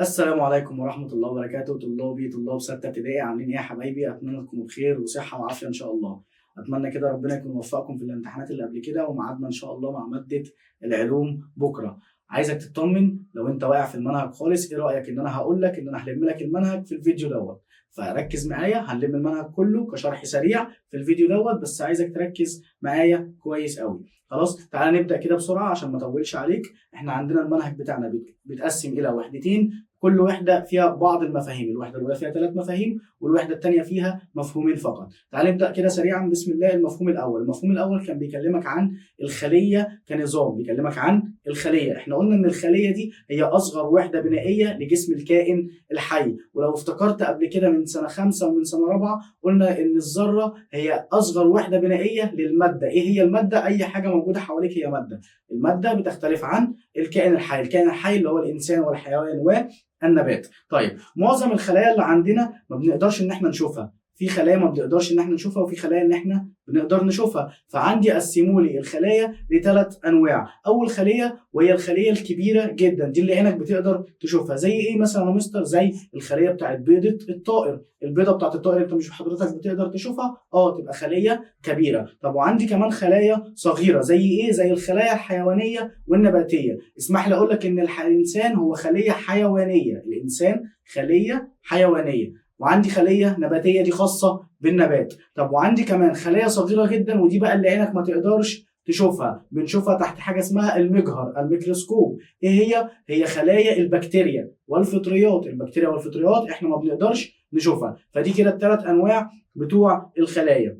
السلام عليكم ورحمة الله وبركاته. طلابي طلاب ستة ابتدائي، عاملين ايه يا حبايبي؟ اتمنى تكونوا بخير وصحة وعافية ان شاء الله. اتمنى كده ربنا يكون وفقكم في الامتحانات اللي قبل كده، وميعادنا ان شاء الله مع مادة العلوم بكرة. عايزك تطمن لو انت واقع في المنهج خالص، ايه رأيك ان انا هقول لك ان انا هلم لك المنهج في الفيديو دوت؟ فركز معايا، هنلم المنهج كله كشرح سريع في الفيديو دوت، بس عايزك تركز معايا كويس قوي. خلاص تعالى نبدأ كده بسرعة عشان ما اطولش عليك. احنا عندنا المنهج بتاعنا بيتقسم الى وحدتين، كل وحدة فيها بعض المفاهيم. الوحدة الأولى فيها 3 مفاهيم والوحدة الثانية فيها مفهومين فقط. تعال نبدأ كده سريعا بسم الله. المفهوم الأول، المفهوم الأول كان بيكلمك عن الخلية كنظام، بيكلمك عن الخلية. احنا قلنا إن الخلية دي هي أصغر وحدة بنائية لجسم الكائن الحي، ولو افتكرت قبل كده من سنة 5 ومن سنة 4 قلنا إن الذرة هي أصغر وحدة بنائية للمادة. إيه هي المادة؟ أي حاجة موجودة حواليك هي مادة. المادة بتختلف عن الكائن الحي، الكائن الحي اللي هو الإنسان والحيوان والنبات. طيب معظم الخلايا اللي عندنا ما بنقدرش ان احنا نشوفها، في خلايا ما بنقدرش ان احنا نشوفها وفي خلايا ان احنا بنقدر نشوفها. فعندي قسموا لي الخلايا لثلاث انواع. اول خليه وهي الخلية الكبيرة جدا، دي اللي عينك بتقدر تشوفها. زي ايه مثلا يا مستر؟ زي الخلية بتاعت بيضة الطائر. البيضة بتاعت الطائر انت مش حضرتك بتقدر تشوفها، تبقى خليه كبيرة. طب وعندي كمان خلايا صغيرة زي ايه؟ زي الخلايا الحيوانية والنباتيه. اسمح لي اقول لك ان الانسان هو خليه حيوانية، الانسان خليه حيوانية. وعندي خليه نباتيه دي خاصة بالنبات. طب وعندي كمان خلايا صغيرة جدا، ودي بقى اللي عينك ما تقدرش تشوفها، بنشوفها تحت حاجة اسمها المجهر، الميكروسكوب. ايه هي؟ هي خلايا البكتيريا والفطريات. البكتيريا والفطريات احنا ما بنقدرش نشوفها. فدي كده الثلاث انواع بتوع الخلايا.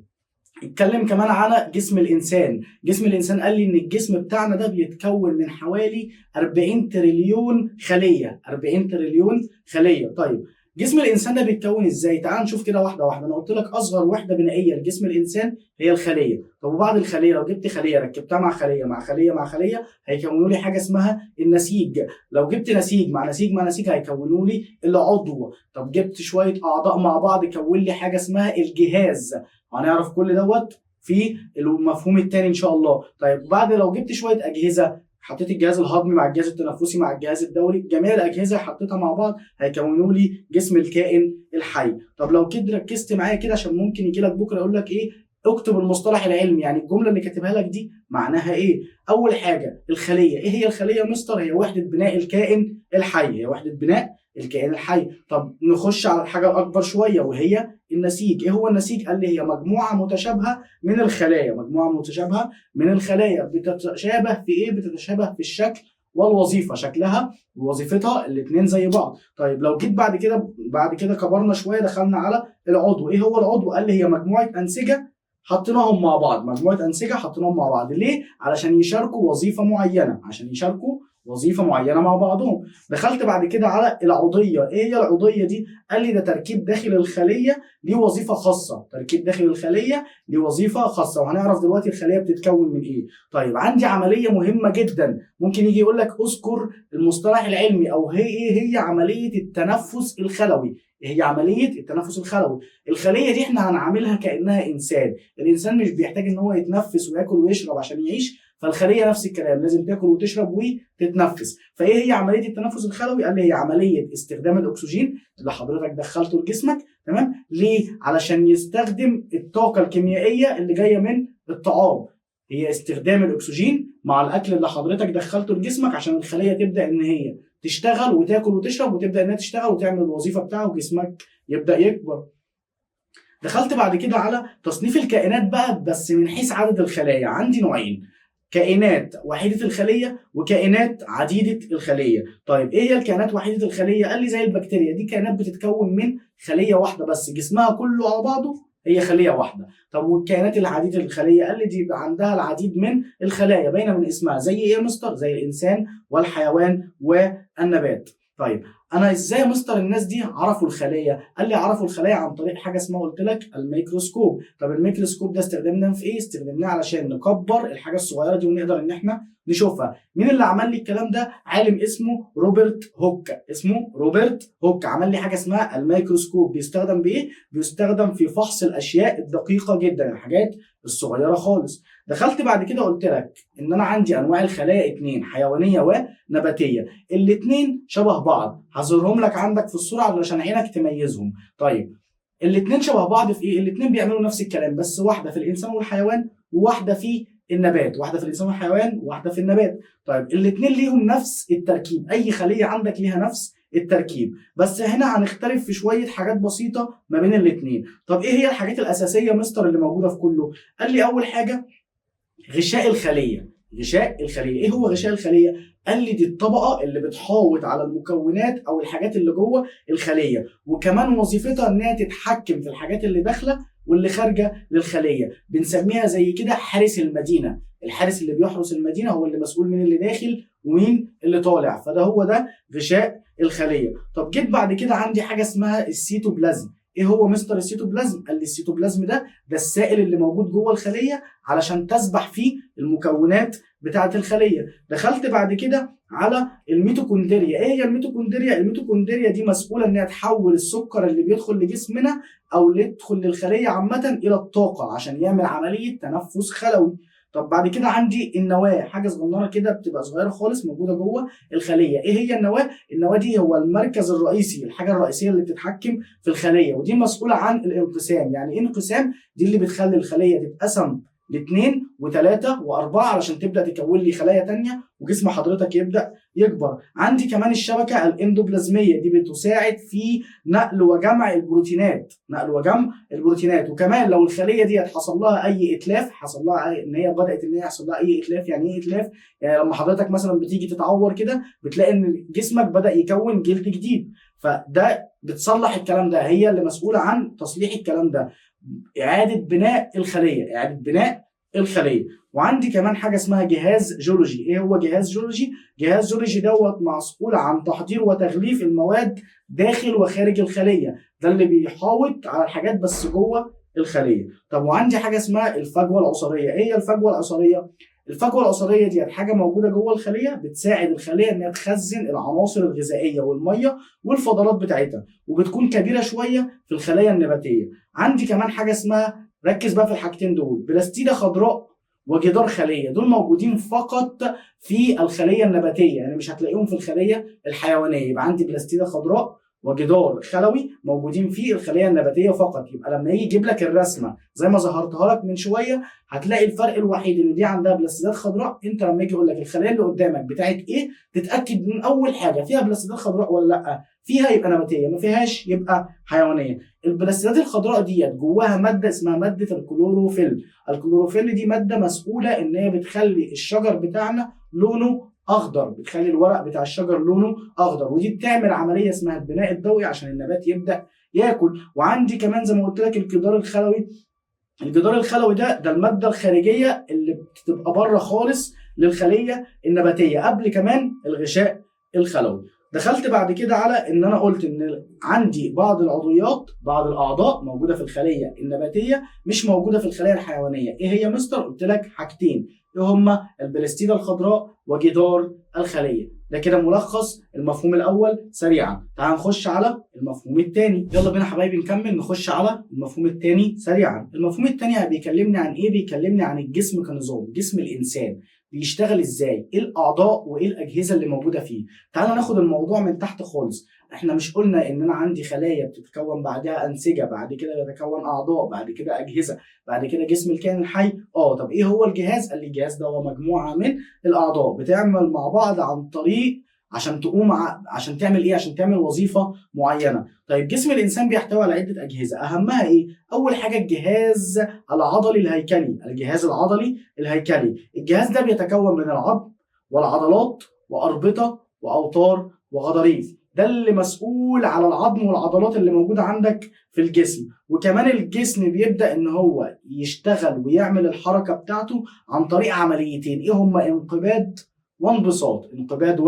اتكلم كمان على جسم الانسان. جسم الانسان قال لي ان الجسم بتاعنا ده بيتكون من حوالي 40 تريليون خليه، 40 تريليون خليه. طيب جسم الانسان ده بيتكون ازاي؟ تعال نشوف كده واحدة واحدة. انا قلت لك اصغر وحده بنائيه لجسم الانسان هي الخلية. طب وبعد الخلية لو جبت خليه ركبتها مع خليه مع خليه مع خليه هيكونوا لي حاجة اسمها النسيج. لو جبت نسيج مع نسيج مع نسيج هيكونوا لي العضو. طب جبت شوية اعضاء مع بعض كون لي حاجة اسمها الجهاز. هنعرف كل دوت في المفهوم الثاني ان شاء الله. طيب بعد لو جبت شوية اجهزة، حطيت الجهاز الهضمي مع الجهاز التنفسي مع الجهاز الدوري، جميع الاجهزة حطيتها مع بعض هيكونوا لي جسم الكائن الحي. طب لو كده ركزت معايا كده عشان ممكن يجي لك بكره يقول لك ايه، اكتب المصطلح العلمي، يعني الجملة اللي كاتبها لك دي معناها ايه. اول حاجة الخلية. ايه هي الخلية يا مستر؟ هي وحده بناء الكائن الحي، هي وحده بناء الكائن الحي. طب نخش على الحاجة الاكبر شوية وهي النسيج. ايه هو النسيج؟ قال لي هي مجموعة متشابهة من الخلايا، مجموعة متشابهة من الخلايا. بتتشابه في ايه؟ بتتشابه في الشكل والوظيفة، شكلها ووظيفتها الاثنين زي بعض. طيب لو جيت بعد كده كبرنا شوية دخلنا على العضو. ايه هو العضو؟ قال لي هي مجموعة انسجة حطيناهم مع بعض، مجموعة انسجة حطيناهم مع بعض. ليه؟ علشان يشاركوا وظيفة معينة، عشان يشاركوا وظيفة معينة مع بعضهم. دخلت بعد كده على العضيه. ايه هي العضيه دي؟ قال لي ده تركيب داخل الخلية ليه وظيفة خاصة، تركيب داخل الخلية ليه وظيفة خاصة، وهنعرف دلوقتي الخلية بتتكون من ايه. طيب عندي عملية مهمة جدا، ممكن يجي يقول لك اذكر المصطلح العلمي او هي ايه هي عملية التنفس الخلوي. هي عملية التنفس الخلوي. الخلية دي احنا هنعاملها كانها انسان، الانسان مش بيحتاج ان هو يتنفس وياكل ويشرب عشان يعيش، فالخليه نفس الكلام، لازم تاكل وتشرب وتتنفس. فايه هي عملية التنفس الخلوي؟ قال لي هي عملية استخدام الاكسجين اللي حضرتك دخلته لجسمك، تمام؟ ليه؟ علشان يستخدم الطاقة الكيميائية اللي جاية من الطعام. هي استخدام الاكسجين مع الاكل اللي حضرتك دخلته لجسمك عشان الخلية تبدا ان هي تشتغل وتاكل وتشرب وتبدا انها تشتغل وتعمل الوظيفة بتاعها وجسمك يبدا يكبر. دخلت بعد كده على تصنيف الكائنات بقى، بس من حيث عدد الخلايا. عندي نوعين، كائنات وحيدة الخلية وكائنات عديدة الخلية. طيب ايه هي الكائنات وحيدة الخلية؟ قال لي زي البكتيريا، دي كائنات بتتكون من خلية واحدة بس، جسمها كله على بعضه هي خلية واحدة. طب والكائنات العديدة الخلية؟ قال لي دي بيبقى عندها العديد من الخلايا باينة من اسمها. زي ايه يا مستر؟ زي الإنسان والحيوان والنبات. طيب انا ازاي يا مستر الناس دي عرفوا الخلايا؟ قال لي عرفوا الخلايا عن طريق حاجة اسمها قلت لك الميكروسكوب. طب الميكروسكوب ده استخدمناه في ايه؟ استخدمناه علشان نكبر الحاجة الصغيرة دي ونقدر ان احنا نشوفها. مين اللي عمل لي الكلام ده؟ عالم اسمه روبرت هوك، اسمه روبرت هوك، عمل لي حاجة اسمها الميكروسكوب. بيستخدم بايه؟ بيستخدم في فحص الاشياء الدقيقة جدا، الحاجات الصغيرة خالص. دخلت بعد كده قلت لك ان انا عندي انواع الخلايا 2، حيوانية ونباتيه، الاثنين شبه بعض، هظهرهم لك عندك في الصورة علشان عينك تميزهم. طيب الاثنين شبه بعض في ايه؟ الاثنين بيعملوا نفس الكلام، بس واحدة في الانسان والحيوان وواحدة في النبات، واحدة في الانسان والحيوان وواحدة في النبات. طيب الاثنين ليهم نفس التركيب، اي خليه عندك ليها نفس التركيب، بس هنا هنختلف في شوية حاجات بسيطة ما بين الاثنين. طب ايه هي الحاجات الاساسية مستر اللي موجودة في كله؟ قال لي اول حاجة غشاء الخلية. غشاء الخلية، ايه هو غشاء الخلية؟ قال لي دي الطبقة اللي بتحاوط على المكونات او الحاجات اللي جوه الخلية، وكمان وظيفتها انها تتحكم في الحاجات اللي داخله واللي خارجه للخليه، بنسميها زي كده حارس المدينة، الحارس اللي بيحرس المدينة هو اللي مسؤول من اللي داخل ومين اللي طالع، فده هو ده غشاء الخلية. طب جيت بعد كده عندي حاجة اسمها السيتوبلازم. ايه هو مستر السيتوبلازم؟ قال لي السيتوبلازم ده السائل اللي موجود جوه الخلية علشان تسبح فيه المكونات بتاعه الخلية. دخلت بعد كده على الميتوكوندريا. ايه هي الميتوكوندريا؟ الميتوكوندريا دي مسؤولة انها تحول السكر اللي بيدخل لجسمنا او اللي يدخل للخليه عامة الى الطاقة عشان يعمل عملية تنفس خلوي. طب بعد كده عندي النواة، حاجة صغننه كده بتبقى صغيرة خالص موجودة جوه الخلية. ايه هي النواة؟ النواة دي هو المركز الرئيسي، الحاجة الرئيسية اللي بتتحكم في الخلية، ودي مسؤولة عن الانقسام. يعني ايه انقسام؟ دي اللي بتخلي الخلية تتقسم ل2 و3 و4 علشان تبدا تكون لي خلايا ثانية وجسم حضرتك يبدا يكبر. عندي كمان الشبكة الاندوبلازميه، دي بتساعد في نقل وجمع البروتينات، نقل وجمع البروتينات. وكمان لو الخلية دي حصل لها اي اتلاف، حصل لها ان هي بدات ان هي يحصل لها اي اتلاف. يعني ايه اتلاف؟ يعني لما حضرتك مثلا بتيجي تتعور كده بتلاقي ان جسمك بدا يكون جلد جديد، فده بتصلح الكلام ده، هي اللي مسؤولة عن تصليح الكلام ده، اعاده بناء الخلية، اعاده بناء الخلية. وعندي كمان حاجة اسمها جهاز جيولوجي. ايه هو جهاز جيولوجي؟ جهاز جيولوجي دوت مسؤول عن تحضير وتغليف المواد داخل وخارج الخلية، ده اللي بيحاوط على الحاجات بس جوه الخلية. طب وعندي حاجة اسمها الفجوة العصاريه. ايه هي الفجوة العصاريه؟ الفجوة العصاريه دي حاجة موجودة جوه الخلية بتساعد الخلية انها تخزن العناصر الغذائية والمية والفضلات بتاعتها، وبتكون كبيرة شوية في الخلايا النباتية. عندي كمان حاجة اسمها، ركز بقى في الحاجتين دول، بلاستيده خضراء وجدار خليه، دول موجودين فقط في الخلية النباتية، يعني مش هتلاقيهم في الخلية الحيوانية. يبقى عندي بلاستيده خضراء وجدار خلوي موجودين في الخلية النباتية فقط. يبقى لما يجي يجيب لك الرسمة زي ما ظهرتها لك من شوية هتلاقي الفرق الوحيد ان دي عندها بلاستيدات خضراء. انت لما يجي يقول لك الخلية اللي قدامك بتاعت ايه، تتاكد من اول حاجة فيها بلاستيدات خضراء ولا لا، فيها يبقى نباتيه، ما فيهاش يبقى حيوانية. البلاستيدات الخضراء ديت جواها مادة اسمها مادة الكلوروفيل. الكلوروفيل دي مادة مسؤولة ان هي بتخلي الشجر بتاعنا لونه اخضر، بتخلي الورق بتاع الشجر لونه اخضر، ودي بتعمل عملية اسمها البناء الضوئي عشان النبات يبدا ياكل. وعندي كمان زي ما قلت لك الجدار الخلوي. الجدار الخلوي ده المادة الخارجية اللي بتبقى بره خالص للخليه النباتية قبل كمان الغشاء الخلوي. دخلت بعد كده على ان انا قلت ان عندي بعض العضويات، بعض الاعضاء موجودة في الخلية النباتية مش موجودة في الخلية الحيوانية. ايه هي مستر؟ قلت لك حاجتين، ايه هما؟ البلاستيده الخضراء وجدار الخلية. ده كده ملخص المفهوم الاول سريعا. تعال نخش على المفهوم الثاني. يلا بينا حبايبي نكمل، نخش على المفهوم الثاني سريعا. المفهوم الثاني بيكلمني عن ايه؟ بيكلمني عن الجسم كنظام، جسم الانسان بيشتغل ازاي، ايه الاعضاء وايه الاجهزة اللي موجودة فيه. تعالوا ناخد الموضوع من تحت خالص. احنا مش قلنا ان انا عندي خلايا بتتكون بعدها انسجة، بعد كده بيتكون اعضاء، بعد كده اجهزة، بعد كده جسم الكائن الحي. طب ايه هو الجهاز؟ قال لي الجهاز ده هو مجموعة من الاعضاء بتعمل مع بعض عن طريق عشان تقوم عشان تعمل ايه؟ عشان تعمل وظيفة معينة. طيب جسم الانسان بيحتوي على عده اجهزة، اهمها ايه؟ اول حاجة الجهاز العضلي الهيكلي. الجهاز العضلي الهيكلي، الجهاز ده بيتكون من العظم والعضلات واربطه واوتار وغضاريف. ده اللي مسؤول على العظم والعضلات اللي موجودة عندك في الجسم. وكمان الجسم بيبدا ان هو يشتغل ويعمل الحركة بتاعته عن طريق عمليتين، ايه هما؟ انقباض وانبساط. انقباض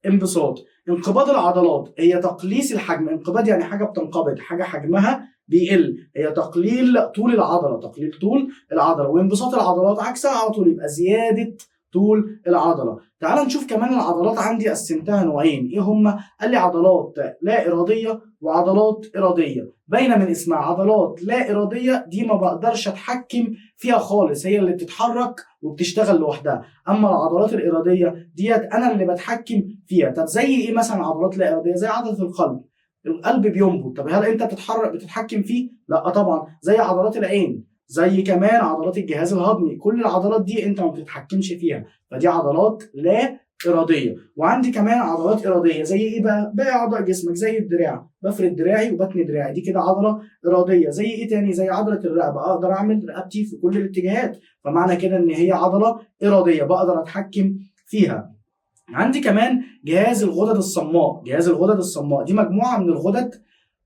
وانبساط. انقباض العضلات هي تقليص الحجم. انقباض يعني حاجة بتنقبض، حاجة حجمها بيقل، هي تقليل طول العضلة، تقليل طول العضلة. وانبساط العضلات عكسها على طول، يبقى زيادة طول العضلة. تعال نشوف كمان العضلات عندي قسمتها نوعين، ايه هما؟ قال لي عضلات لا ارادية وعضلات ارادية. باينة من اسمها عضلات لا ارادية دي ما بقدرش اتحكم فيها خالص، هي اللي بتتحرك وبتشتغل لوحدها. اما العضلات الاراديه ديت انا اللي بتحكم فيها. طب زي ايه مثلا عضلات لا ارادية؟ زي عضلة القلب، القلب بينبض، طب هل انت بتتحرك بتتحكم فيه؟ لا طبعا. زي عضلات العين، زي كمان عضلات الجهاز الهضمي، كل العضلات دي انت ما بتتحكمش فيها، فدي عضلات لا ارادية. وعندي كمان عضلات ارادية زي ايه بقى؟ باقي اعضاء جسمك، زي الدراع، بفرد دراعي وبتني دراعي، دي كده عضلة ارادية. زي ايه تاني؟ زي عضلة الرقبة، اقدر اعمل رقبتي في كل الاتجاهات، فمعنى كده ان هي عضلة ارادية بقدر اتحكم فيها. عندي كمان جهاز الغدد الصماء. جهاز الغدد الصماء دي مجموعة من الغدد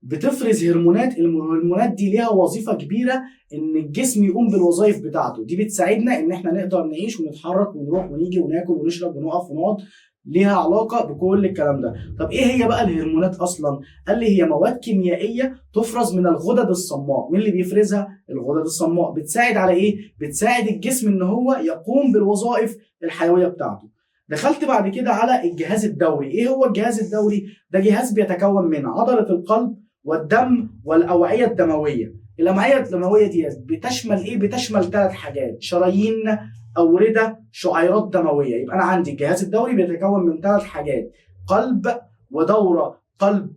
بتفرز هرمونات، الهرمونات دي ليها وظيفة كبيرة ان الجسم يقوم بالوظائف بتاعته، دي بتساعدنا ان احنا نقدر نعيش ونتحرك ونروح ونيجي وناكل ونشرب ونقف ونقعد، ليها علاقة بكل الكلام ده. طب ايه هي بقى الهرمونات اصلا؟ قال لي هي مواد كيميائية تفرز من الغدد الصماء. مين اللي بيفرزها؟ الغدد الصماء. بتساعد على ايه؟ بتساعد الجسم ان هو يقوم بالوظائف الحيوية بتاعته. دخلت بعد كده على الجهاز الدوري. ايه هو الجهاز الدوري؟ ده جهاز بيتكون من عضلة القلب والدم والأوعية الدموية. الأوعية الدموية دي بتشمل ايه؟ بتشمل 3 حاجات: شرايين، أوردة، شعيرات دموية. يبقى أنا عندي الجهاز الدوري بيتكون من 3 حاجات: قلب ودورة قلب.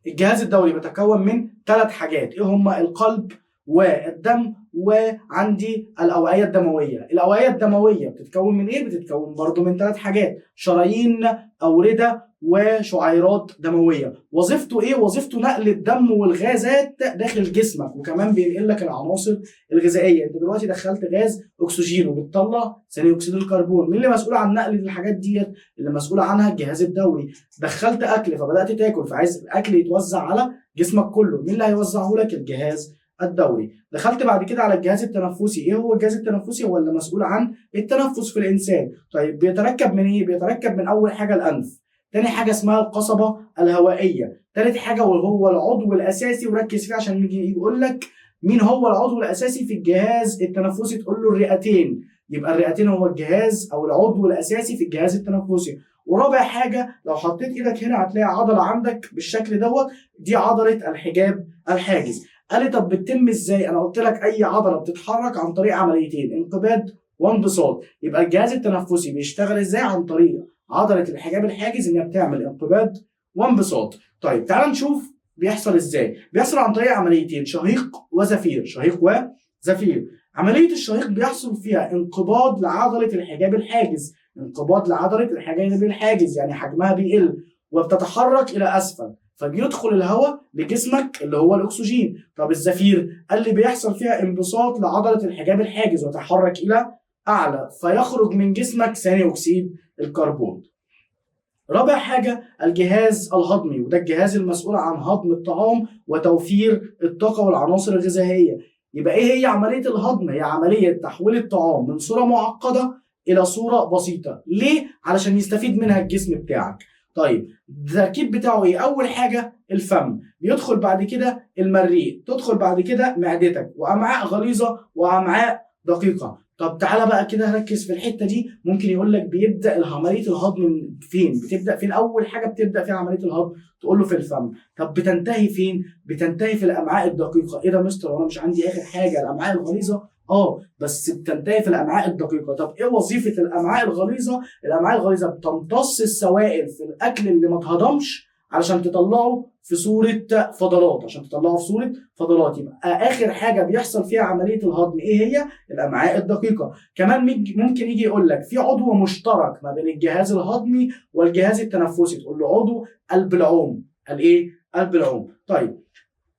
الجهاز الدوري بيتكون من 3 حاجات، ايه هما؟ القلب والدم وعندي الأوعية الدموية. الأوعية الدموية بتتكون من ايه؟ بتتكون برضو من 3 حاجات: شرايين، أوردة، وشعيرات دموية. وظيفته ايه؟ وظيفته نقل الدم والغازات داخل جسمك، وكمان بينقل لك العناصر الغذائية. انت دلوقتي دخلت غاز اكسجين وبتطلع ثاني اكسيد الكربون، مين اللي مسؤول عن نقل الحاجات ديت؟ اللي مسؤول عنها الجهاز الدوري. دخلت اكل فبدأت تاكل، فعايز الاكل يتوزع على جسمك كله، مين اللي هيوزعه لك؟ الجهاز الدوري. دخلت بعد كده على الجهاز التنفسي. ايه هو الجهاز التنفسي؟ هو اللي مسؤول عن التنفس في الانسان. طيب بيتركب من ايه؟ بيتركب من اول حاجة الانف، تاني حاجة اسمها القصبة الهوائية، تالت حاجة وهو العضو الاساسي، وركز فيه عشان يجي يقول لك مين هو العضو الاساسي في الجهاز التنفسي، تقول له الرئتين. يبقى الرئتين هو الجهاز او العضو الاساسي في الجهاز التنفسي. ورابع حاجة لو حطيت ايدك هنا هتلاقي عضلة عندك بالشكل دوت، دي عضلة الحجاب الحاجز. قال لي طب بتتم ازاي؟ انا قلت لك اي عضلة بتتحرك عن طريق عمليتين: انقباض وانبساط. يبقى الجهاز التنفسي بيشتغل ازاي؟ عن طريق عضلة الحجاب الحاجز، انها بتعمل انقباض وانبساط. طيب تعال نشوف بيحصل ازاي. بيحصل عن طريق عمليتين: شهيق وزفير. شهيق وزفير. عملية الشهيق بيحصل فيها انقباض لعضله الحجاب الحاجز، انقباض لعضله الحجاب الحاجز يعني حجمها بيقل وبتتحرك الى اسفل، فبيدخل الهواء لجسمك اللي هو الاكسجين. طب الزفير قال لي بيحصل فيها انبساط لعضله الحجاب الحاجز وتتحرك الى اعلى، فيخرج من جسمك ثاني اكسيد الكربون. رابع حاجة الجهاز الهضمي، وده الجهاز المسؤول عن هضم الطعام وتوفير الطاقة والعناصر الغذائية. يبقى ايه هي عملية الهضم؟ هي عملية تحويل الطعام من صوره معقدة الى صوره بسيطة. ليه؟ علشان يستفيد منها الجسم بتاعك. طيب التركيب بتاعه ايه؟ اول حاجة الفم، بيدخل بعد كده المريء، تدخل بعد كده معدتك، وامعاء غليظة وامعاء دقيقة. طب تعالى بقى كده ركز في الحتة دي. ممكن يقول لك بيبدا عملية الهضم فين؟ بتبدا فين؟ اول حاجة بتبدا فيها عملية الهضم تقول له في الفم. طب بتنتهي فين؟ بتنتهي في الامعاء الدقيقة. ايه ده مستر، وانا مش عندي اخر حاجة الامعاء الغليظة؟ بس بتنتهي في الامعاء الدقيقة. طب ايه وظيفة الامعاء الغليظة؟ الامعاء الغليظة بتمتص السوائل في الاكل اللي ما اتهضمش علشان تطلعه في صوره فضلات، عشان تطلعه في صوره فضلات. يبقى اخر حاجة بيحصل فيها عملية الهضم ايه هي؟ الامعاء الدقيقة. كمان ممكن يجي يقول لك في عضو مشترك ما بين الجهاز الهضمي والجهاز التنفسي، تقول له عضو البلعوم. الايه؟ البلعوم. طيب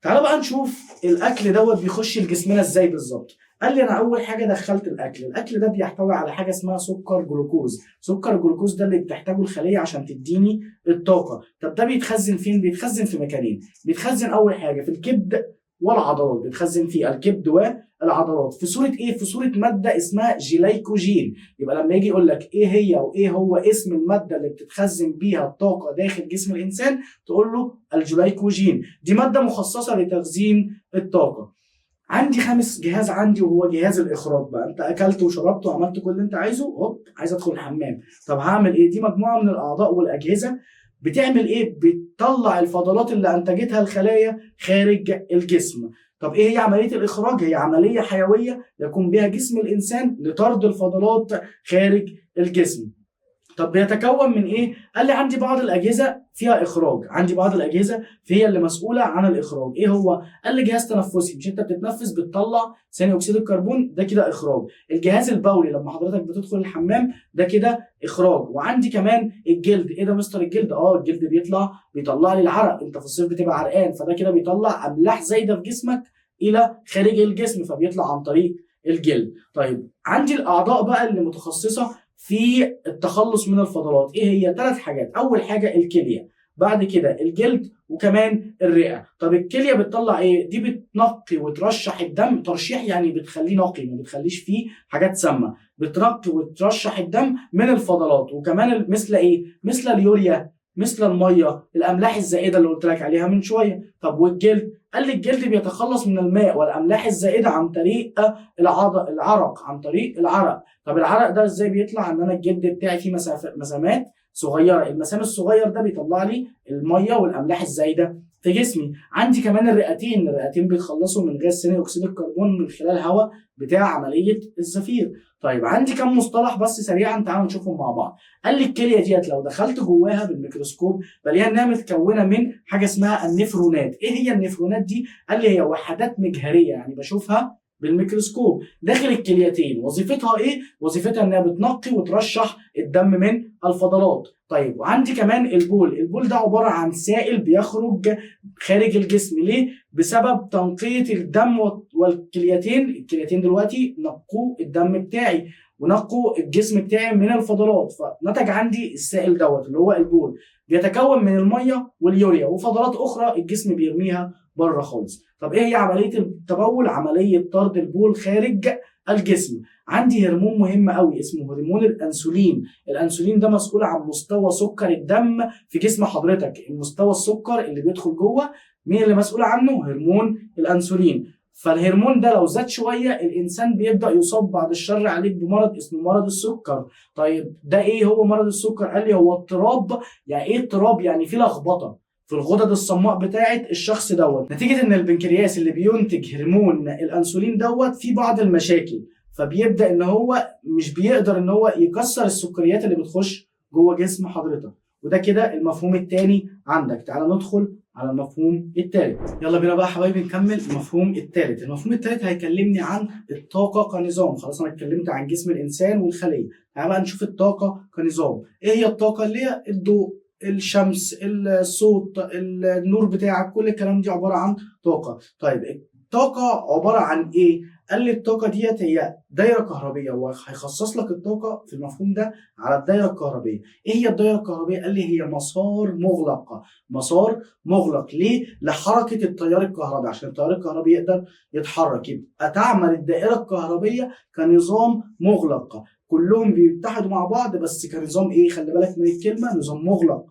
تعالى بقى نشوف الاكل دوت بيخش لجسمنا ازاي بالظبط. قال لي انا اول حاجة دخلت الاكل، الاكل ده بيحتوي على حاجة اسمها سكر جلوكوز، سكر الجلوكوز ده اللي بتحتاجه الخلية عشان تديني الطاقة. طب ده بيتخزن فين؟ بيتخزن في مكانين، بيتخزن اول حاجة في الكبد والعضلات، بيتخزن في الكبد والعضلات في صوره ايه؟ في صوره مادة اسمها جليكوجين. يبقى لما يجي يقول لك ايه هي وايه هو اسم المادة اللي بتتخزن بيها الطاقة داخل جسم الانسان، تقول له الجليكوجين. دي مادة مخصصة لتخزين الطاقة. عندي خامس جهاز عندي وهو جهاز الاخراج بقى. انت اكلت وشربت وعملت كل اللي انت عايزه، هوب عايز ادخل الحمام، طب هعمل ايه؟ دي مجموعة من الاعضاء والاجهزة بتعمل ايه؟ بتطلع الفضلات اللي انتجتها الخلايا خارج الجسم. طب ايه هي عملية الاخراج؟ هي عملية حيوية يقوم بها جسم الانسان لطرد الفضلات خارج الجسم. طب بيتكون من ايه؟ قال لي عندي بعض الاجهزة فيها اخراج، عندي بعض الاجهزة فهي اللي مسؤولة عن الاخراج. ايه هو؟ قال لي جهاز تنفسي، مش انت بتتنفس بتطلع ثاني اكسيد الكربون، ده كده اخراج. الجهاز البولي لما حضرتك بتدخل الحمام ده كده اخراج. وعندي كمان الجلد. ايه ده مستر الجلد؟ الجلد بيطلع لي العرق، انت في الصيف بتبقى عرقان، فده كده بيطلع املاح زايدة في جسمك الى خارج الجسم، فبيطلع عن طريق الجلد. طيب عندي الاعضاء بقى اللي متخصصة في التخلص من الفضلات، ايه هي؟ 3 حاجات. اول حاجة الكلية، بعد كده الجلد، وكمان الرئة. طب الكلية بتطلع ايه؟ دي بتنقي وترشح الدم، ترشيح يعني بتخليه نقي، ما بتخليش فيه حاجات سامة، بتنقي وترشح الدم من الفضلات. وكمان مثل ايه؟ مثل اليوريا، مثل المية، الاملاح الزائدة اللي قلت لك عليها من شوية. طب والجلد؟ قال لي الجلد بيتخلص من الماء والاملاح الزائدة عن طريق العرق، عن طريق العرق. طب العرق ده ازاي بيطلع؟ ان انا الجلد بتاعي فيه مسامات صغيرة، المسام الصغير ده بيطلع لي المية والاملاح الزايدة في جسمي. عندي كمان الرئتين، الرئتين بيتخلصوا من غاز ثاني اكسيد الكربون من خلال الهواء بتاع عملية الزفير. طيب عندي كم مصطلح بس سريعا تعالوا نشوفهم مع بعض. قال لي الكلية ديت لو دخلت جواها بالميكروسكوب بلاقيها انها متكونه من حاجة اسمها النفرونات. ايه هي النفرونات دي؟ قال لي هي وحدات مجهريه، يعني بشوفها بالميكروسكوب داخل الكليتين. وظيفتها ايه؟ وظيفتها انها بتنقي وترشح الدم من الفضلات. طيب وعندي كمان البول، البول ده عبارة عن سائل بيخرج خارج الجسم. ليه؟ بسبب تنقية الدم والكليتين. الكليتين دلوقتي نقوا الدم بتاعي ونقوا الجسم بتاعي من الفضلات، فنتج عندي السائل دوت اللي هو البول، بيتكون من المية واليوريا وفضلات اخرى الجسم بيرميها بره خالص. طب ايه هي عملية التبول؟ عملية طرد البول خارج الجسم. عندي هرمون مهم قوي اسمه هرمون الانسولين. الانسولين ده مسؤول عن مستوى سكر الدم في جسم حضرتك، المستوى السكر اللي بيدخل جوه مين اللي مسؤول عنه؟ هرمون الانسولين. فالهرمون ده لو زاد شوية الانسان بيبدا يصاب بعد الشر عليك بمرض اسمه مرض السكر. طيب ده ايه هو مرض السكر؟ قال لي هو اضطراب. يعني ايه اضطراب؟ يعني في لخبطة في الغدد الصماء بتاعه الشخص دوت، نتيجة ان البنكرياس اللي بينتج هرمون الانسولين دوت في بعض المشاكل، فبيبدا ان هو مش بيقدر ان هو يكسر السكريات اللي بتخش جوه جسم حضرتك. وده كده المفهوم الثاني عندك. تعال ندخل على المفهوم الثالث. يلا بينا بقى حبايبي نكمل المفهوم الثالث. المفهوم الثالث هيكلمني عن الطاقة كنظام. خلاص انا اتكلمت عن جسم الانسان والخليه، تعال بقى نشوف الطاقة كنظام. ايه هي الطاقة؟ اللي هي الضوء، الشمس، الصوت، النور بتاعك، كل الكلام دي عبارة عن طاقة. طيب الطاقة عبارة عن ايه؟ قال لي الطاقة ديت هي دايرة كهربيه، وهيخصص لك الطاقة في المفهوم ده على الدايرة الكهربيه. ايه هي الدايرة الكهربيه؟ قال لي هي مسار مغلق. مسار مغلق ليه؟ لحركة التيار الكهربي، عشان التيار الكهربي يقدر يتحرك. يبقى تعمل الدائرة الكهربيه كنظام مغلق، كلهم بيتحدوا مع بعض بس كنظام ايه؟ خلي بالك من الكلمة، نظام مغلق.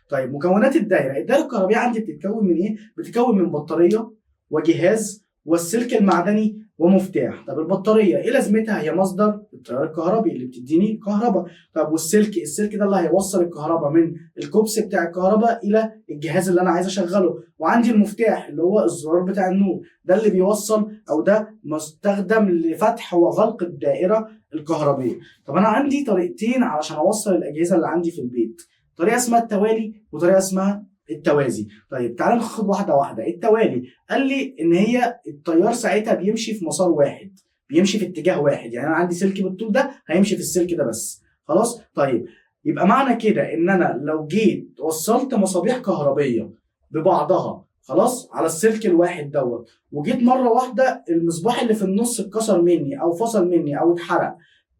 طيب مكونات الدايرة، الدايرة الكهربيه عندي بتتكون من ايه؟ بتتكون من بطارية وجهاز والسلك المعدني ومفتاح. طب البطارية ايه لازمتها؟ هي مصدر التيار الكهربي اللي بتديني كهرباء. طب والسلك، السلك ده اللي هيوصل الكهرباء من الكوبس بتاع الكهرباء الى الجهاز اللي انا عايز اشغله. وعندي المفتاح اللي هو الزرار بتاع النور، ده اللي بيوصل او ده مستخدم لفتح وغلق الدائرة الكهربيه. طب انا عندي طريقتين علشان اوصل الاجهزة اللي عندي في البيت، طريقه اسمها التوالي وطريقه اسمها التوازي. طيب تعال ناخد واحدة واحدة. التوالي قال لي ان هي التيار ساعتها بيمشي في مسار واحد، بيمشي في اتجاه واحد، يعني انا عندي سلك بالطول ده هيمشي في السلك ده بس، خلاص. طيب يبقى معنى كده ان انا لو جيت وصلت مصابيح كهربيه ببعضها، خلاص، على السلك الواحد دوت، وجيت مرة واحدة المصباح اللي في النص اتكسر مني او فصل مني او اتحرق،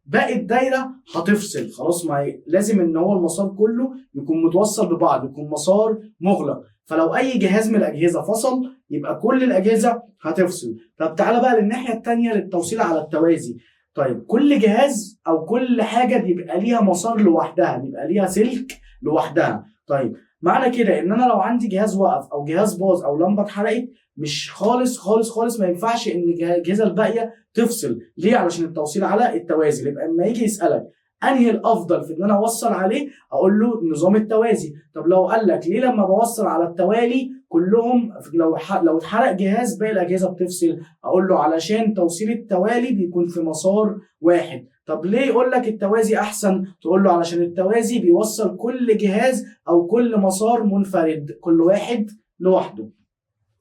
باقي الدايرة هتفصل. خلاص، ما لازم ان هو المسار كله يكون متوصل ببعض، يكون مسار مغلق. فلو اي جهاز من الاجهزة فصل يبقى كل الاجهزة هتفصل. طب تعالى بقى للناحيه الثانية للتوصيل على التوازي. طيب كل جهاز او كل حاجة بيبقى ليها مسار لوحدها، بيبقى ليها سلك لوحدها. طيب معنى كده ان انا لو عندي جهاز وقف او جهاز باظ او لمبة اتحرقت، مش خالص خالص خالص ما ينفعش ان الاجهزة الباقية تفصل. ليه؟ علشان التوصيل على التوازي. يبقى اما يجي يسالك انهي الافضل في ان انا اوصل عليه، اقول له نظام التوازي. طب لو قال لك ليه لما بوصل على التوالي كلهم لو اتحرق جهاز باقي الاجهزة بتفصل، اقول له علشان توصيل التوالي بيكون في مسار واحد. طب ليه يقول لك التوازي احسن؟ تقول له علشان التوازي بيوصل كل جهاز او كل مسار منفرد، كل واحد لوحده.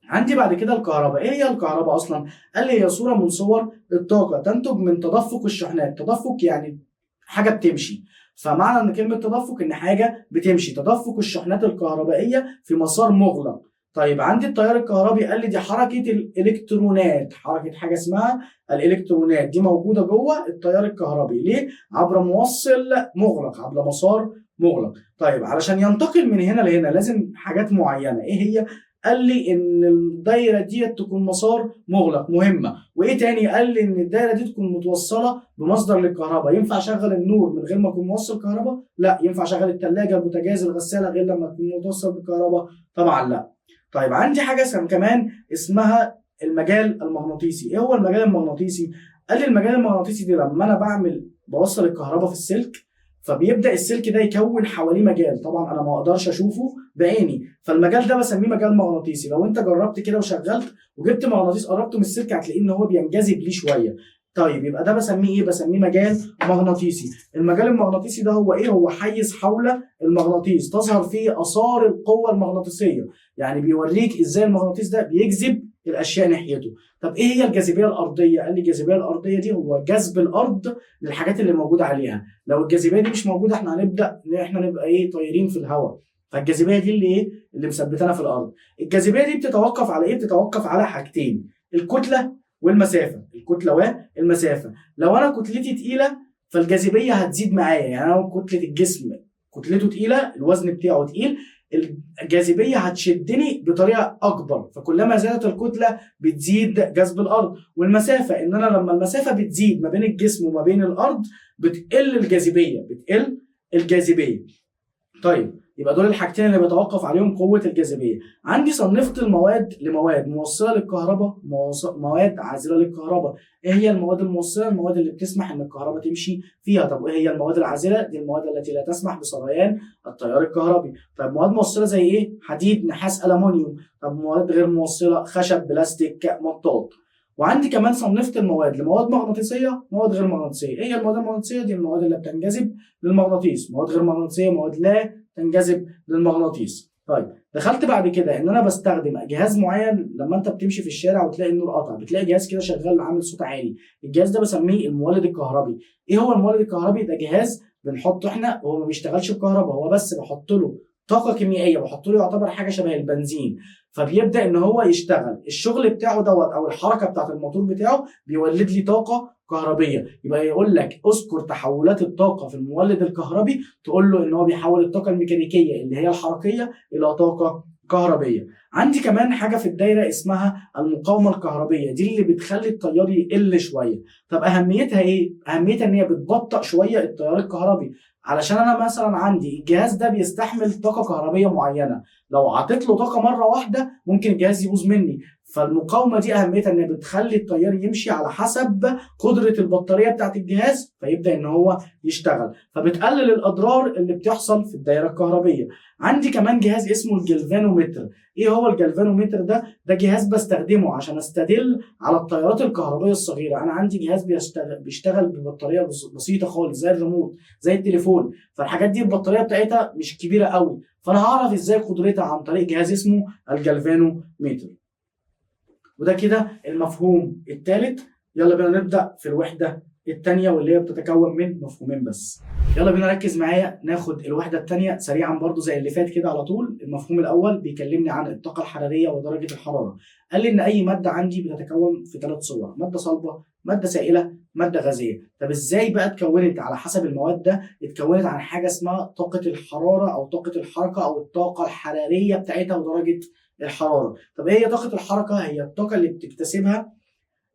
عندي بعد كده الكهرباء. ايه هي الكهرباء اصلا؟ قال لي هي صوره من صور الطاقة تنتج من تدفق الشحنات. تدفق يعني حاجة بتمشي، فمعنى ان كلمة تدفق ان حاجة بتمشي، تدفق الشحنات الكهربائية في مسار مغلق. طيب عندي التيار الكهربي، قال لي دي حركة الالكترونات، حركة حاجة اسمها الالكترونات، دي موجودة جوه التيار الكهربي. ليه؟ عبر موصل مغلق، عبر مسار مغلق. طيب علشان ينتقل من هنا لهنا لازم حاجات معينة، ايه هي؟ قال لي ان الدايرة دي تكون مسار مغلق، مهمة. وايه تاني؟ قال لي ان الدايرة دي تكون متوصله بمصدر للكهرباء. ينفع اشغل النور من غير ما اكون موصل كهرباء؟ لا. ينفع اشغل الثلاجة، البوتاجاز، الغسالة غير لما اكون متوصل بالكهرباء؟ طبعا لا. طيب عندي حاجة كمان اسمها المجال المغناطيسي. ايه هو المجال المغناطيسي؟ قال لي المجال المغناطيسي دي لما انا بوصل الكهرباء في السلك، فبيبدا السلك ده يكون حواليه مجال، طبعا انا ما اقدرش اشوفه بعيني، فالمجال ده بسميه مجال مغناطيسي. لو انت جربت كده وشغلت وجبت مغناطيس قربته من السلك هتلاقيه ان هو بينجذب ليه شوية. طيب يبقى ده بسميه ايه؟ بسميه مجال مغناطيسي. المجال المغناطيسي ده هو ايه؟ هو حيز حول المغناطيس تظهر فيه اثار القوة المغناطيسيه، يعني بيوريك ازاي المغناطيس ده بيجذب الاشياء ناحيته. طب ايه هي الجاذبية الارضية؟ قال لي الجاذبية الارضية دي هو جذب الارض للحاجات اللي موجودة عليها. لو الجاذبية دي مش موجودة احنا هنبدا ان احنا نبقى ايه؟ طايرين في الهواء. فالجاذبيه دي اللي ايه؟ اللي مثبتانا في الارض. الجاذبية دي بتتوقف على ايه؟ بتتوقف على حاجتين، الكتلة والمسافة. الكتلة والمسافة. لو انا كتلتي تقيلة فالجاذبيه هتزيد معايا، يعني انا كتلة الجسم كتلته تقيلة، الوزن بتاعه تقيل، الجاذبية هتشدني بطريقة اكبر، فكلما زادت الكتلة بتزيد جذب الارض. والمسافة ان انا لما المسافة بتزيد ما بين الجسم وما بين الارض بتقل الجاذبية، بتقل الجاذبية. طيب يبقى دول الحاجتين اللي بيتوقف عليهم قوة الجاذبية. عندي صنفت المواد لمواد موصله للكهرباء، مواد عازله للكهرباء. ايه هي المواد الموصلة؟ المواد اللي بتسمح ان الكهرباء تمشي فيها. طب ايه هي المواد العازله؟ دي المواد التي لا تسمح بسريان التيار الكهربي. طيب مواد موصله زي ايه؟ حديد، نحاس، الومنيوم. طب مواد غير موصله؟ خشب، بلاستيك، مطاط. وعندي كمان صنفت المواد لمواد مغناطيسيه، مواد غير مغناطيسيه. ايه هي المواد المغناطيسيه؟ دي المواد اللي بتنجذب للمغناطيس. مواد غير مغناطيسيه، مواد لا تنجذب للمغناطيس. طيب دخلت بعد كده ان انا بستخدم جهاز معين. لما انت بتمشي في الشارع وتلاقي النور قطع، بتلاقي جهاز كده شغال عامل صوت عالي، الجهاز ده بسميه المولد الكهربي. ايه هو المولد الكهربي؟ ده جهاز بنحطه احنا، هو ما بيشتغلش بكهرباء، هو بس بحط له طاقة كيميائية، بحط له يعتبر حاجة شبه البنزين، فبيبدا ان هو يشتغل. الشغل بتاعه دوت او الحركة بتاعت الموتور بتاعه بيولد لي طاقة كهربيه. يبقى يقول لك اذكر تحولات الطاقة في المولد الكهربي، تقول له ان هو بيحول الطاقة الميكانيكية اللي هي الحركية الى طاقة كهربيه. عندي كمان حاجة في الدايرة اسمها المقاومة الكهربيه، دي اللي بتخلي التيار يقل شوية. طب اهميتها ايه؟ اهميتها ان هي بتبطئ شوية التيار الكهربي، علشان انا مثلا عندي الجهاز ده بيستحمل طاقة كهربيه معينة، لو عطيت له طاقة مرة واحدة ممكن الجهاز يبوظ مني. فالمقاومه دي اهميتها ان بتخلي التيار يمشي على حسب قدره البطارية بتاعت الجهاز، فيبدا ان هو يشتغل، فبتقلل الاضرار اللي بتحصل في الدايرة الكهربيه. عندي كمان جهاز اسمه الجلفانومتر. ايه هو الجلفانومتر ده؟ ده جهاز بستخدمه عشان استدل على التيارات الكهربيه الصغيرة. انا عندي جهاز بيشتغل ببطاريه بسيطة خالص زي الريموت، زي التليفون، فالحاجات دي البطارية بتاعتها مش كبيرة قوي، فانا هعرف ازاي قدرتها عن طريق جهاز اسمه الجلفانومتر. وده كده المفهوم الثالث. يلا بينا نبدا في الوحدة الثانية واللي هي بتتكون من مفهومين بس. يلا بينا ركز معايا ناخد الوحدة الثانية سريعا برضو زي اللي فات كده على طول. المفهوم الاول بيكلمني عن الطاقة الحرارية ودرجة الحرارة. قال لي ان اي مادة عندي بتتكون في 3 صور، مادة صلبه، مادة سائله، مادة غازية. طب ازاي بقى اتكونت؟ على حسب المواد ده اتكونت عن حاجة اسمها طاقة الحرارة او طاقة الحركة او الطاقة الحرارية بتاعتها ودرجة الحرارة. طب ايه هي طاقة الحركة؟ هي الطاقة اللي بتكتسبها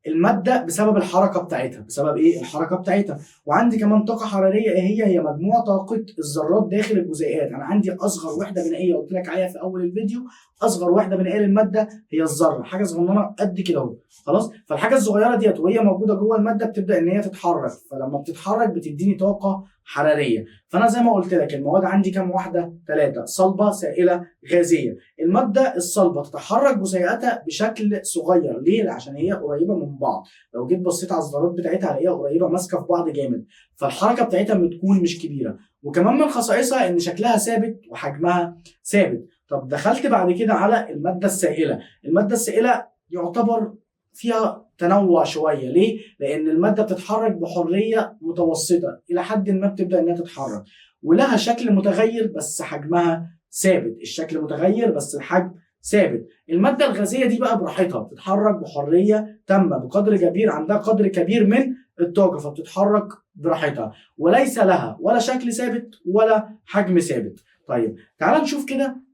المادة بسبب الحركة بتاعتها، بسبب ايه؟ الحركة بتاعتها. وعندي كمان طاقة حرارية، ايه هي؟ هي مجموع طاقة الذرات داخل الجزيئات. انا عندي اصغر وحده بنائيه قلت لك عليها في اول الفيديو، اصغر وحده بنائيه للمادة هي الذرة، حاجة صغننه قد كده اهو، خلاص؟ فالحاجه الصغيرة ديت وهي موجودة جوه المادة بتبدا ان هي تتحرك، فلما بتتحرك بتديني طاقة حرارية. فانا زي ما قلت لك المواد عندي كام واحدة؟ 3، صلبه، سائله، غازية. المادة الصلبة تتحرك جزيئاتها بشكل صغير، ليه؟ عشان هي قريبه من بعض، لو جيت بصيت على الذرات بتاعتها هلاقيها قريبه ماسكه في بعض جامد، فالحركه بتاعتها بتكون مش كبيرة. وكمان من خصائصها ان شكلها ثابت وحجمها ثابت. طب دخلت بعد كده على المادة السائلة. المادة السائلة يعتبر فيها تنوع شوية، ليه؟ لان المادة بتتحرك بحرية متوسطه الى حد ما، بتبدا انها تتحرك ولها شكل متغير بس حجمها ثابت، الشكل متغير بس الحجم ثابت. المادة الغازية دي بقى براحتها بتتحرك بحرية تامة بقدر كبير، عندها قدر كبير من الطاقة فبتتحرك براحتها، وليس لها ولا شكل ثابت ولا حجم ثابت. طيب تعال نشوف كده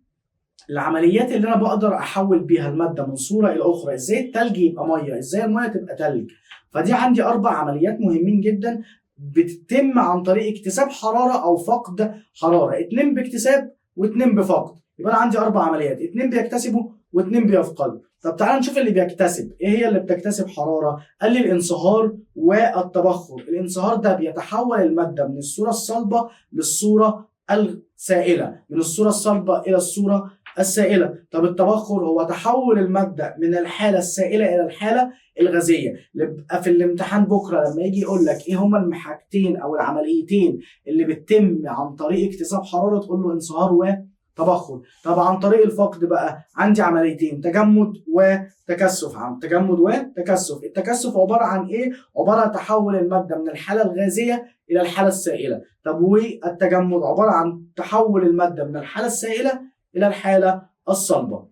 العمليات اللي انا بقدر احول بيها المادة من صوره الى اخرى، ازاي التلج يبقى مية، ازاي المية تبقى تلج. فدي عندي 4 عمليات مهمين جدا بتتم عن طريق اكتساب حرارة او فقد حرارة، 2 باكتساب و2 بفقد. يبقى انا عندي 4 عمليات، 2 بيكتسبوا و2 بيفقدوا. طب تعال نشوف اللي بيكتسب، ايه هي اللي بتكتسب حرارة؟ قال لي الانصهار والتبخر. الانصهار ده بيتحول المادة من الصورة الصلبة للصورة السائلة، من الصورة الصلبة الى الصورة السائلة. طب التبخر هو تحول المادة من الحالة السائلة الى الحالة الغازية. يبقى في الامتحان بكره لما يجي يقول لك ايه هما الحاجتين او العمليتين اللي بتتم عن طريق اكتساب حرارة، تقول له انصهار وتبخر. طب عن طريق الفقد بقى عندي عمليتين، تجمد وتكثف. تجمد وتكثف. التكثف عبارة عن ايه؟ عبارة عن تحول المادة من الحالة الغازية الى الحالة السائلة. طب والتجمد عبارة عن تحول المادة من الحالة السائلة الى الحالة الصلبة.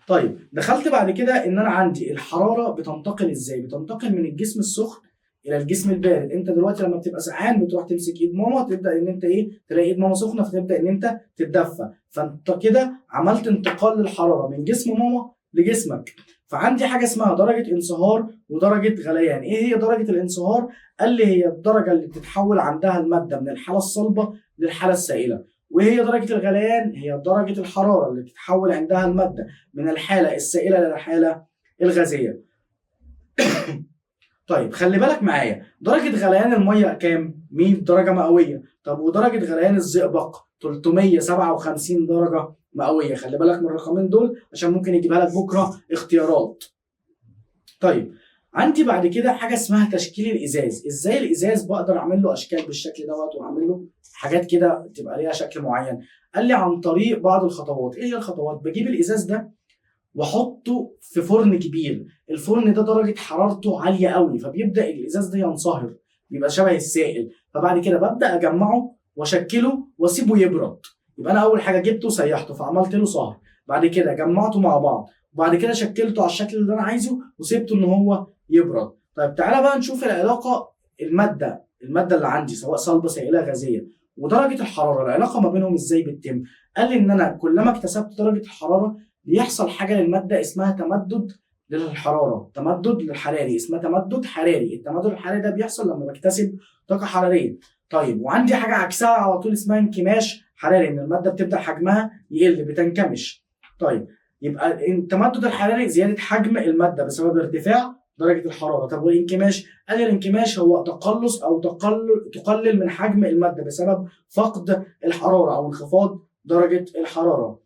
طيب دخلت بعد كده ان انا عندي الحرارة بتنتقل ازاي؟ بتنتقل من الجسم السخن الى الجسم البارد. انت دلوقتي لما بتبقى سقعان بتروح تمسك ايد ماما، تبدا ان انت ايه؟ تلاقي ايد ماما سخنة فتبدا ان انت تتدفى، فانت كده عملت انتقال للحرارة من جسم ماما لجسمك. فعندي حاجة اسمها درجه انصهار ودرجة غليان. ايه هي درجه الانصهار؟ قال لي هي الدرجة اللي بتتحول عندها المادة من الحالة الصلبة للحالة السائلة. وهي درجة الغليان؟ هي درجة الحرارة اللي بتتحول عندها المادة من الحالة السائلة للحالة الغازية. طيب خلي بالك معايا، درجة غليان المية كام؟ 100 درجة مئوية. طب ودرجة غليان الزئبق 357 درجة مئوية. خلي بالك من الرقمين دول عشان ممكن يجيبها لك بكرة اختيارات. طيب عندي بعد كده حاجة اسمها تشكيل الإزاز. إزاي الإزاز بقدر أعمل له أشكال بالشكل دوت وأعمل له حاجات كده تبقى ليها شكل معين؟ قال لي عن طريق بعض الخطوات. ايه هي الخطوات؟ بجيب الازاز ده واحطه في فرن كبير، الفرن ده درجه حرارته عالية قوي، فبيبدا الازاز ده ينصهر، بيبقى شبه السائل. فبعد كده ببدا اجمعه واشكله واسيبه يبرد. يبقى انا اول حاجة جبته سيحته فعملت له صهر، بعد كده جمعته مع بعض، وبعد كده شكلته على الشكل اللي انا عايزه وسيبته ان هو يبرد. طيب تعالى بقى نشوف العلاقة، المادة اللي عندي سواء صلبه سائله غازية ودرجة الحرارة، العلاقة ما بينهم ازاي بتتم؟ قال لي ان انا كلما اكتسبت درجه الحرارة بيحصل حاجة للمادة اسمها تمدد للحرارة، تمدد للحراري، اسمها تمدد حراري. التمدد الحراري ده بيحصل لما بكتسب طاقة حرارية. طيب وعندي حاجة عكسها على طول اسمها انكماش حراري، ان المادة بتبدا حجمها يقل، بتنكمش. طيب يبقى التمدد الحراري زيادة حجم المادة بسبب ارتفاع درجة الحرارة. طب والانكماش؟ قال الانكماش هو تقلص أو تقلل من حجم المادة بسبب فقد الحرارة أو انخفاض درجة الحرارة.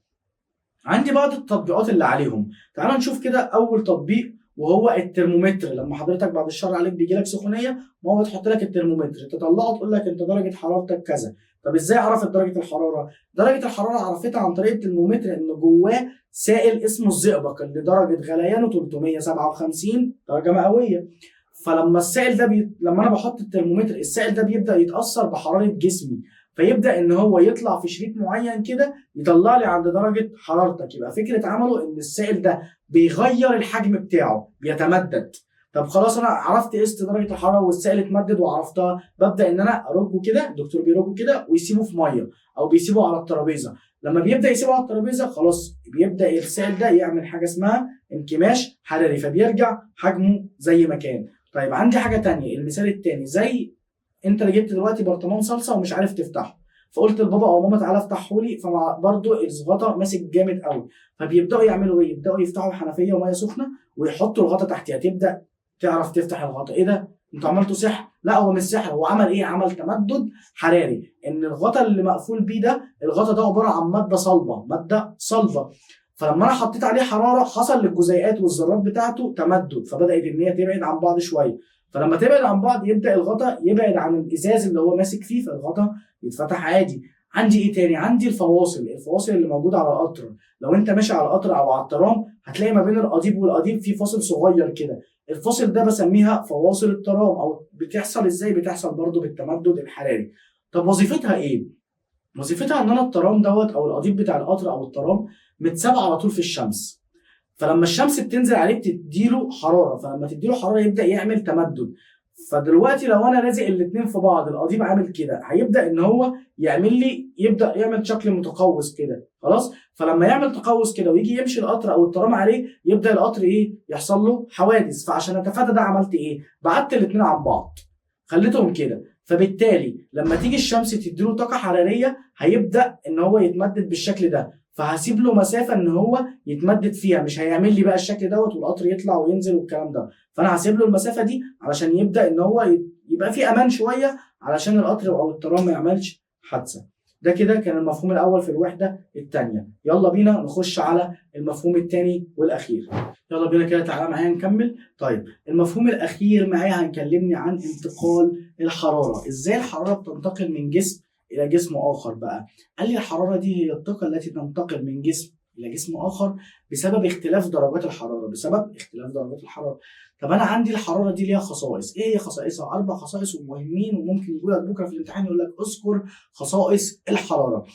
عندي بعض التطبيقات اللي عليهم، تعال نشوف كده أول تطبيق وهو الترمومتر. لما حضرتك بعد الشر عليك بيجي لك سخونية، ماما بتحط لك الترمومتر، تطلعه تقول لك أنت درجة حرارتك كذا. طب ازاي عرفت درجة الحرارة؟ درجة الحرارة عرفتها عن طريق الترمومتر ان جواه سائل اسمه الزئبق اللي درجة غليانه 357 درجة مئوية. فلما السائل ده لما انا بحط الترمومتر السائل ده بيبدأ يتأثر بحرارة جسمي، فيبدأ ان هو يطلع في شريط معين كده يطلع لي عند درجة حرارتك. يبقى فكرة عمله ان السائل ده بيغير الحجم بتاعه، بيتمدد. طب خلاص انا عرفت قست درجه الحرارة والسائل اتمدد وعرفتها، ببدا ان انا ارجه كده، الدكتور بيرجه كده ويسيبه في مية او بيسيبه على الترابيزة. لما بيبدا يسيبه على الترابيزة خلاص بيبدا السائل ده يعمل حاجة اسمها انكماش حراري، فبيرجع حجمه زي ما كان. طيب عندي حاجة تانية، المثال التاني زي انت اللي جبت دلوقتي برطمان صلصه ومش عارف تفتحه، فقلت لبابا او ماما تعالى افتحه لي، فبرضه الغطا ماسك جامد قوي، فبيبداوا يعملوا ايه؟ يبداوا يفتحوا حنفية ومية سخنة ويحطوا الغطا تحتيها، تبدا تعرف تفتح الغطا. ايه ده؟ انتوا عملتوا سحر؟ لا هو مش سحر، هو عمل ايه؟ عمل تمدد حراري، ان الغطا اللي مقفول بيه ده، الغطا ده عبارة عن مادة صلبه، مادة صلبه، فلما انا حطيت عليه حرارة حصل للجزيئات والذرات بتاعته تمدد، فبدات ان هي تبعد عن بعض شوية، فلما تبعد عن بعض يبدا الغطا يبعد عن الازاز اللي هو ماسك فيه، فالغطا يتفتح عادي. عندي ايه تاني؟ عندي الفواصل، الفواصل اللي موجودة على القطر. لو انت ماشي على القطر او على الترام هتلاقي ما بين القضيب والقضيب في فاصل صغير كده، الفاصل ده بسميها فواصل الترام. او بتحصل ازاي؟ بتحصل برضو بالتمدد الحراري. طب وظيفتها ايه؟ وظيفتها ان انا الترام دوت او القضيب بتاع القطر او الترام متساب على طول في الشمس، فلما الشمس بتنزل عليه بتديله حرارة، فلما تديله حرارة يبدا يعمل تمدد. فدلوقتي لو انا لازق الاثنين في بعض، القضيب عامل كده، هيبدا ان هو يعمل لي، يبدا يعمل شكل متقوس كده، خلاص. فلما يعمل تقوس كده ويجي يمشي القطر او الترام عليه، يبدا القطر ايه؟ يحصل له حوادث. فعشان اتفادى ده عملت ايه؟ بعدت الاثنين عن بعض، خليتهم كده، فبالتالي لما تيجي الشمس تديله طاقة حرارية هيبدا ان هو يتمدد بالشكل ده، فهسيب له مسافة ان هو يتمدد فيها، مش هيعمل لي بقى الشكل دوت والقطر يطلع وينزل والكلام ده. فانا هسيب له المسافة دي علشان يبدا ان هو يبقى في امان شوية، علشان القطر او الترام ما يعملش حادثه. ده كده كان المفهوم الاول في الوحدة الثانية. يلا بينا نخش على المفهوم الثاني والاخير. يلا بينا كده، تعالى معايا نكمل. طيب المفهوم الاخير معايا هنكلمني عن انتقال الحرارة. ازاي الحرارة بتنتقل من جسم الى جسم اخر بقى؟ قال لي الحرارة دي هي الطاقة التي تنتقل من جسم الى جسم اخر بسبب اختلاف درجات الحرارة، بسبب اختلاف درجات الحرارة. طب انا عندي الحرارة دي ليها خصائص، ايه هي خصائصها؟ 4 خصائص ومهمين، وممكن يقول لك بكره في الامتحان يقول لك اذكر خصائص الحرارة.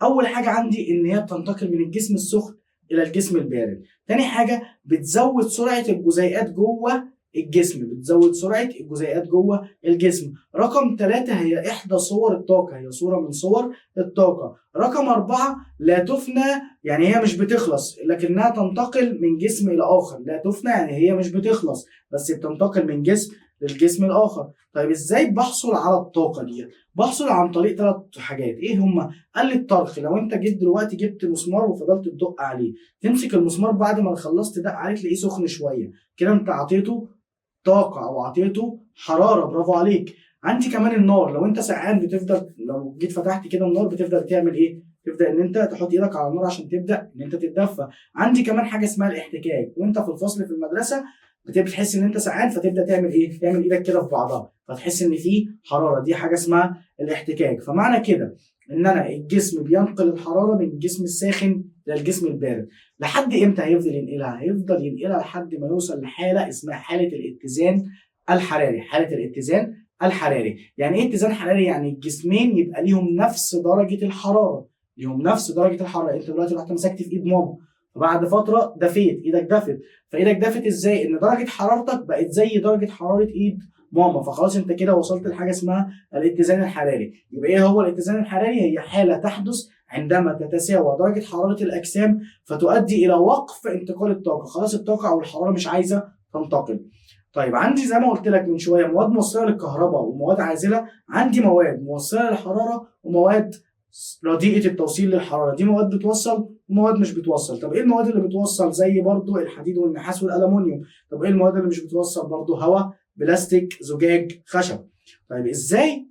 اول حاجة عندي ان هي بتنتقل من الجسم السخن الى الجسم البارد. تاني حاجة بتزود سرعة الجزيئات جوه الجسم، بتزود سرعة الجزيئات جوه الجسم. رقم 3 هي احدى صور الطاقة، هي صوره من صور الطاقة. رقم 4 لا تفنى، يعني هي مش بتخلص لكنها تنتقل من جسم الى اخر. لا تفنى يعني هي مش بتخلص بس بتنتقل من جسم للجسم الاخر. طيب ازاي بحصل على الطاقة دي؟ بحصل عن طريق 3 حاجات. ايه هما؟ قال لي الطرق. لو انت جيت دلوقتي جبت مسمار وفضلت تدق عليه، تمسك المسمار بعد ما خلصت دق عليه تلاقيه سخن شوية كده، انت عطيته طاقة او عطيته حرارة، برافو عليك. عندي كمان النار، لو انت سقعان بتفضل، لو جيت فتحت كده النار بتفضل تعمل ايه؟ تبدا ان انت تحط ايدك على النار عشان تبدا ان انت تتدفى. عندي كمان حاجة اسمها الاحتكاك، وانت في الفصل في المدرسة بتحس ان انت سقعان فتبدا تعمل ايه؟ تعمل ايدك كده في بعضها فتحس ان في حرارة، دي حاجة اسمها الاحتكاك. فمعنى كده ان انا الجسم بينقل الحرارة من الجسم الساخن للجسم البارد. لحد امتى هيفضل ينقلها؟ هيفضل ينقلها لحد ما يوصل لحاله اسمها حاله الاتزان الحراري. حاله الاتزان الحراري يعني ايه اتزان حراري؟ يعني الجسمين يبقى ليهم نفس درجه الحرارة، ليهم نفس درجه الحرارة. انت دلوقتي رحت مسكت في ايد ماما، فبعد فترة دفيت ايدك، دفت، فايدك دفت ازاي؟ ان درجه حرارتك بقت زي درجه حرارة ايد ماما، فخلاص انت كده وصلت لحاجة اسمها الاتزان الحراري. يبقى ايه هو الاتزان الحراري؟ هي حاله تحدث عندما تتساوى درجه حرارة الاجسام فتؤدي الى وقف انتقال الطاقة، خلاص الطاقة او الحرارة مش عايزه تنتقل. طيب عندي زي ما قلت لك من شوية مواد موصله للكهرباء ومواد عازله، عندي مواد موصله للحرارة ومواد رديئة التوصيل للحرارة، دي مواد بتوصل ومواد مش بتوصل. طب ايه المواد اللي بتوصل؟ زي برضو الحديد والنحاس والالومنيوم. طب ايه المواد اللي مش بتوصل؟ برضو هواء، بلاستيك، زجاج، خشب. طيب ازاي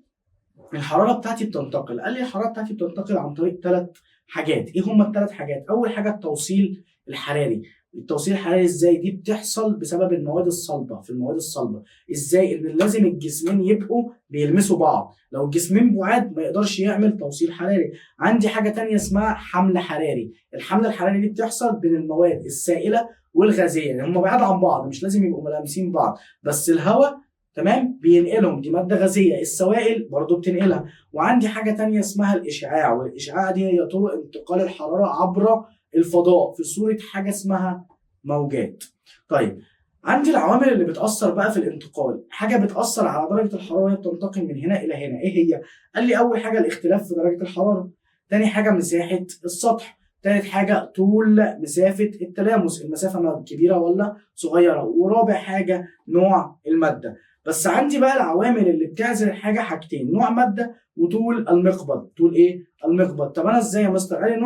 الحرارة بتاعتي بتنتقل؟ قال لي الحرارة بتاعتي بتنتقل عن طريق 3 حاجات. ايه هما ال3 حاجات؟ اول حاجة التوصيل الحراري. التوصيل الحراري ازاي؟ دي بتحصل بسبب المواد الصلبة. في المواد الصلبة ازاي؟ ان لازم الجسمين يبقوا بيلمسوا بعض، لو الجسمين بعاد ما يقدرش يعمل توصيل حراري. عندي حاجة تانية اسمها حمل حراري. الحمل الحراري دي بتحصل بين المواد السائلة والغازيه، يعني هم بعاد عن بعض مش لازم يبقوا ملامسين بعض، بس الهواء تمام بينقلهم، دي مادة غازية، السوائل برضو بتنقلها. وعندي حاجة تانية اسمها الاشعاع، والاشعاع دي هي طرق انتقال الحرارة عبر الفضاء في صوره حاجة اسمها موجات. طيب عندي العوامل اللي بتأثر بقى في الانتقال، حاجة بتأثر على درجة الحرارة وهي بتنتقل من هنا إلى هنا، إيه هي؟ قال لي أول حاجة الاختلاف في درجة الحرارة، تاني حاجة مساحة السطح، تالت حاجة طول مسافة التلامس، المسافة كبيرة ولا صغيرة، ورابع حاجة نوع المادة. بس عندي بقى العوامل اللي بتعزل الحاجة حاجتين، نوع مادة وطول المقبض. طول ايه؟ المقبض. طب انا ازاي يا مستر؟ قال لي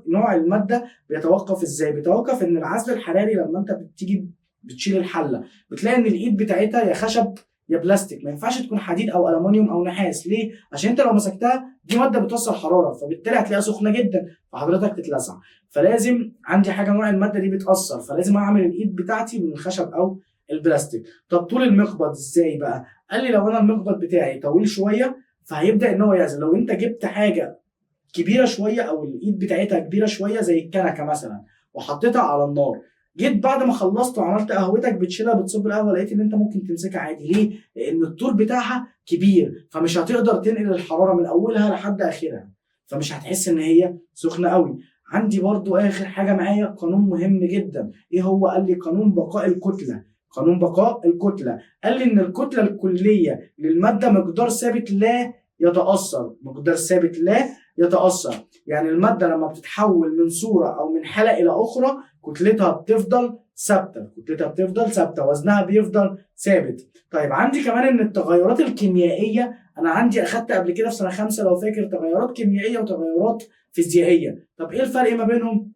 نوع المادة بيتوقف ازاي؟ بيتوقف ان العزل الحراري لما انت بتيجي بتشيل الحلة بتلاقي ان الايد بتاعتها يا خشب يا بلاستيك، ما ينفعش تكون حديد او المونيوم او نحاس. ليه؟ عشان انت لو مسكتها دي مادة بتوصل حرارة، فبالتالي هتلاقيها سخنة جدا فحضرتك تتلسع. فلازم عندي حاجة نوع المادة دي بتاثر، فلازم اعمل الايد بتاعتي من الخشب او البلاستيك. طب طول المقبض ازاي بقى؟ قال لي لو انا المقبض بتاعي طويل شوية فهيبدا ان هو يعزل. لو انت جبت حاجة كبيرة شوية او الايد بتاعتها كبيرة شوية زي الكنكه مثلا وحطيتها على النار، جيت بعد ما خلصت وعملت قهوتك بتشيلها بتصب القهوة، لقيت ان انت ممكن تمسكها عادي. ليه؟ لان الطول بتاعها كبير، فمش هتقدر تنقل الحرارة من اولها لحد اخرها، فمش هتحس ان هي سخنة قوي. عندي برضو اخر حاجة معايا قانون مهم جدا، ايه هو؟ قال لي قانون بقاء الكتلة. قانون بقاء الكتلة قال لي ان الكتلة الكلية للمادة مقدار ثابت لا يتاثر، مقدار ثابت لا يتاثر. يعني المادة لما بتتحول من صوره او من حاله الى اخرى كتلتها بتفضل ثابتة، كتلتها بتفضل ثابتة، وزنها بيفضل ثابت. طيب عندي كمان ان التغيرات الكيميائية، انا عندي اخدت قبل كده في سنة 5 لو فاكر تغيرات كيميائية وتغيرات فيزيائية. طب ايه الفرق ما بينهم؟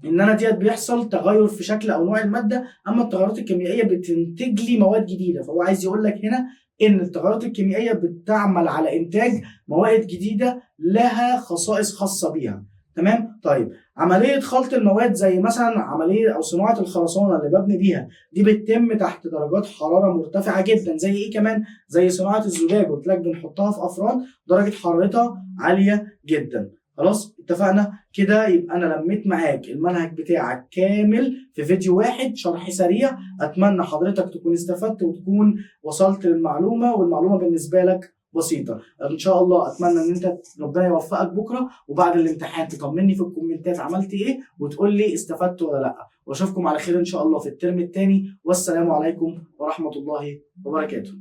ان انا ديت بيحصل تغير في شكل او نوع المادة، اما التغيرات الكيميائية بتنتج لي مواد جديدة. فهو عايز يقول لك هنا ان التغيرات الكيميائية بتعمل على انتاج مواد جديدة لها خصائص خاصة بيها. تمام؟ طيب عملية خلط المواد زي مثلا عملية او صناعة الخرسانه اللي ببني بيها دي بتتم تحت درجات حرارة مرتفعة جدا. زي ايه كمان؟ زي صناعة الزجاج، قلت لك بنحطها في افران درجه حرارتها عالية جدا. خلاص اتفقنا كده؟ يبقى انا لميت معاك المنهج بتاعك كامل في فيديو واحد، شرح سريع. اتمنى حضرتك تكون استفدت وتكون وصلت للمعلومة، والمعلومه بالنسبة لك بسيطة ان شاء الله. اتمنى ان انت ربنا يوفقك بكره، وبعد الامتحان تطمني في الكومنتات عملت ايه وتقول لي استفدت ولا لا. واشوفكم على خير ان شاء الله في الترم الثاني، والسلام عليكم ورحمة الله وبركاته.